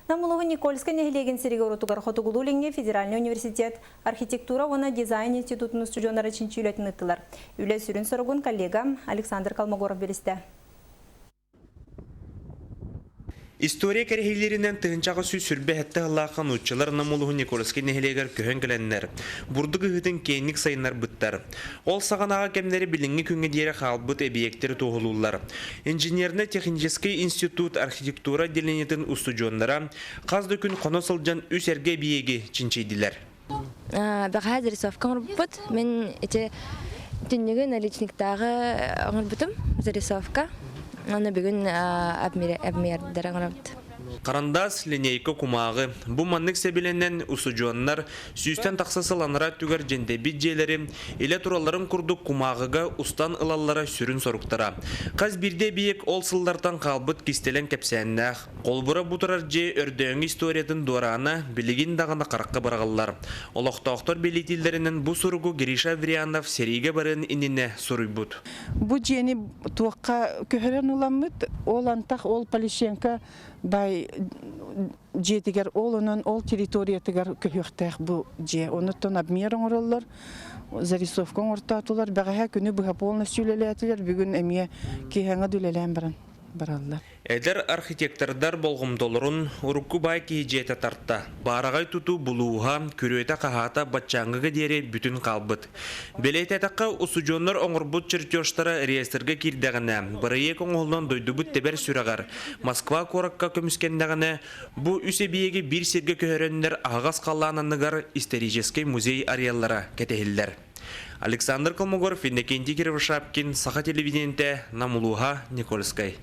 Нам улууһун Никольскай нэһилиэгин сиригэр-уотугар Хотугулуу-Илиҥҥи федеральнай университет архитектура уонна дизайн институтун устудьуоннара чинчии үлэтин ыыттылар. Үлэ сүрүн соругун коллегам Александр Колмогоров билистэ. История кэрэһилииринэн 1827 сыллаахха нууччалар Нам улууһун Никольскай нэһилиэгэр көһөн кэлэннэр, бурдук ыһыытын киэҥник сайыннарбыттар. Ол саҕанааҕы кэмнэри билиҥҥи күҥҥэ диэри хаалбыт эбийиэктэри туоһулууллар. Инженерно-техническэй институт архитектура отделениетын устудьуоннара хас да күн хоно сылдьан үс эргэ эбийиэги чинчийдилэр. Бэҕэһээ зарисовка оҥорбуппут. Мин ити түннүгү наличниктааҕы оҥорбутум зарисовка. Аны бүгүн обмердары оҥоробут. Харандаас, линейка, кумааҕы. Бу маннык сэбилэнэн устудьуоннар сүүстэн тахса сыл анараа өттүгэр дьэндэйбит дьиэлэри илэ туралларын курдук кумааҕыга устан ылаллара сүрүн соруктара. Хас биирдии эбийиэк ол сыллартан хаалбыт кистэлэҥ кэпсээннээх. Холобура бу турар дьиэ өрдөөҥҥү историятын дуораана билигин даҕаны харахха быраҕыллар. Олохтоохтор бэлиэтииллэринэн бу суругу Гриша Аверьянов сэриигэ барыан иннинэ суруйбут. Бу дьиэни туохха көһөрөн ыламмыт, ол антах ол Полищенко бай дьиэтигэр, ол онон ол территориятыгар көһүөхтээх бу дьиэ. Онуттан обмер оҥороллор, зарисовка оҥортоотулар. Бэҕэһээ күнү быһа полностью үлэлээтилэр, бүгүн эмиэ киэһэҥэ да үлэлээн баран бараллар. Эдэр архитектордар болҕомтолорун урукку баай киһи дьиэтэ тарта. Баараҕай тутуу булууһа, күрүөтэ-хаһаата баччааҥҥыга диэри бүтүн хаалбыт. Бэлиэтээтэххэ, устудьуоннар оҥорбут чертежтара реестргэ киирдэҕинэ, бырайыак оҥоһуллан дойдубут тэбэр сүрэҕэр, Москва куоракка көмүскэннэҕинэ, бу үс эбийиэги биир сиргэ көһөрөннөр аһаҕас халлаан анныгар историческай музей арыйаллара кэтэһиллэр. Александр Колмогоров, Иннокентий Кривошапкин, Саха телевидениетэ, Нам улууһа, Никольскай.